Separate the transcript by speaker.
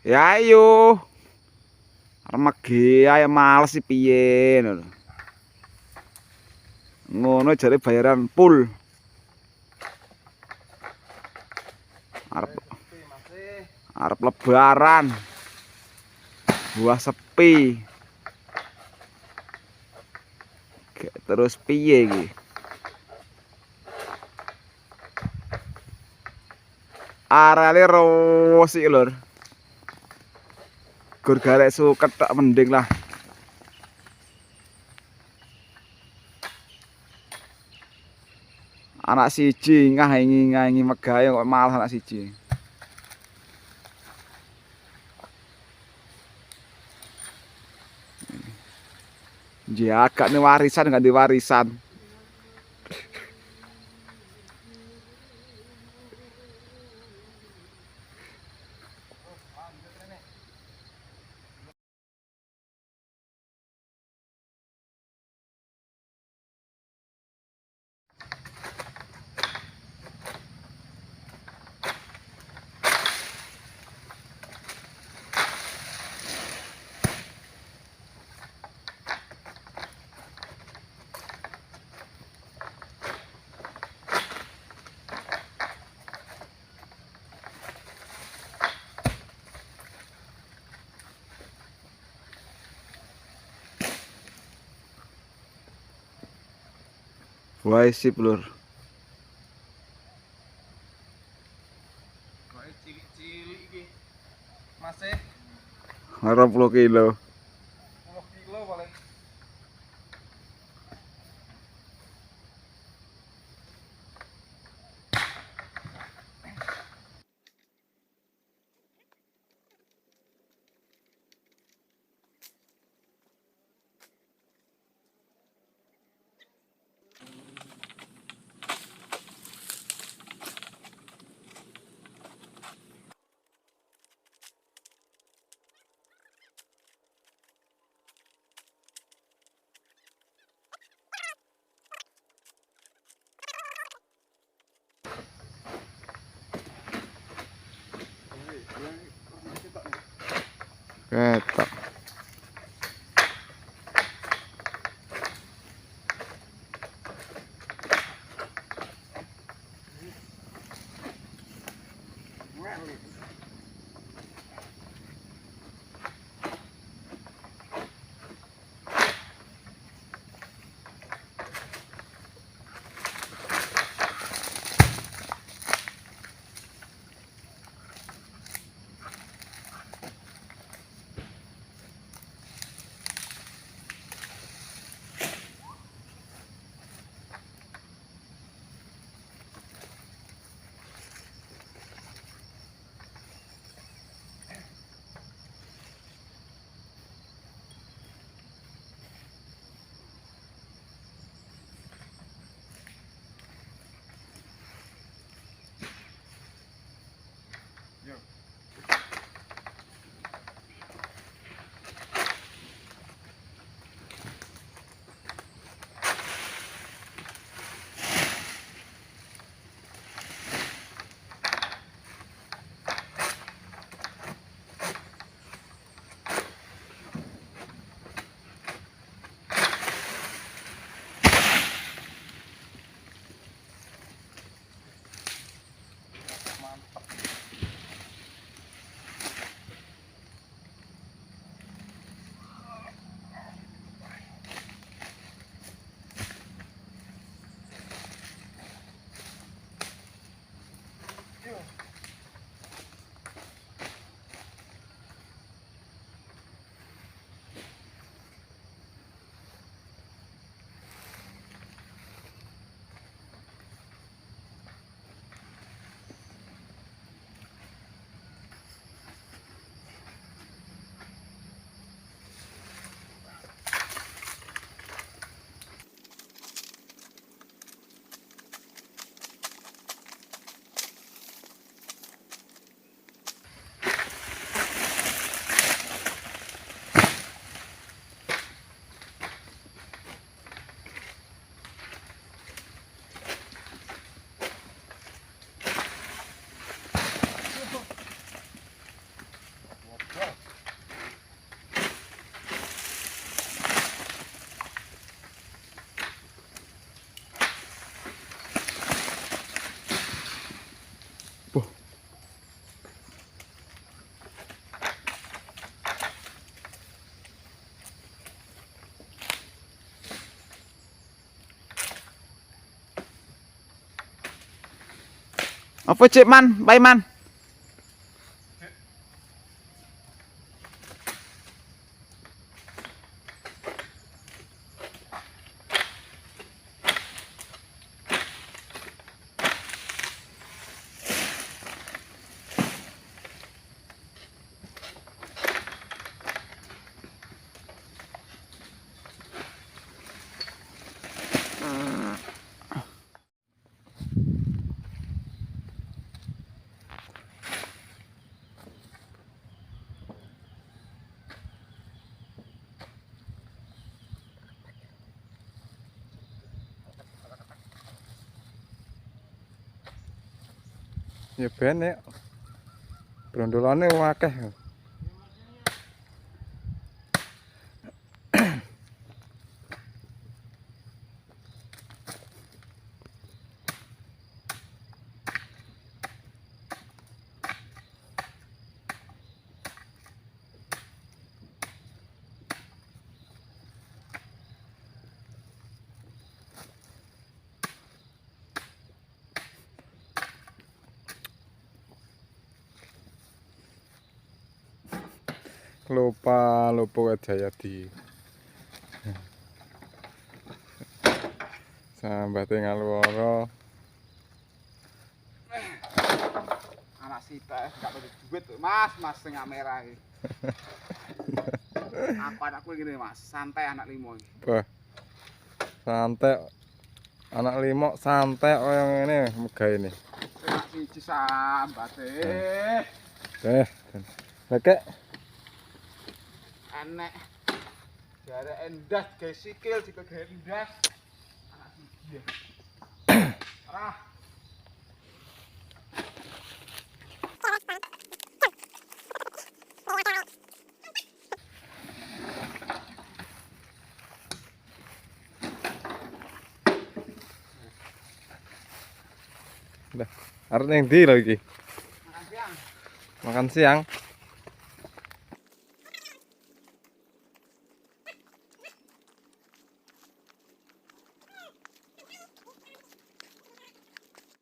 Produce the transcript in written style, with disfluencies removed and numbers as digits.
Speaker 1: Ya ayo. Remege ae males sih piye ngono. Ngono jare bayaran full. Arep lebaran. Buah sepi. Terus piye iki? Arale resik lur. Gur garek suket tok mending lah. Anak siji ngahengi-ngahengi megawe kok malah anak siji. Jagak nih warisan ganti warisan. Wah, sip lur.
Speaker 2: Cilik-cilik iki. Masih
Speaker 1: 20 kilo.
Speaker 2: 10 kilo paling.
Speaker 1: Ketok. Apa Cik Man? Bye Man.
Speaker 3: Ya ben ya. Brondolane akeh. Lupa lupa Jayadi. Sambate ngalwara.
Speaker 1: Anak sita gak ada duit Mas, Mas sing merah iki. Aku anakku gini Mas, santai anak limo iki.
Speaker 3: Wah. Santai. Anak limo santai kaya ngene megaene.
Speaker 1: Anak siji sambate.
Speaker 3: Eh. Lek
Speaker 1: enek jare endas gawe sikil sikil gawe endas anak siji ya. Ora.
Speaker 3: Lah, arep ning ndi lho iki?
Speaker 1: Makan siang.
Speaker 3: Makan siang.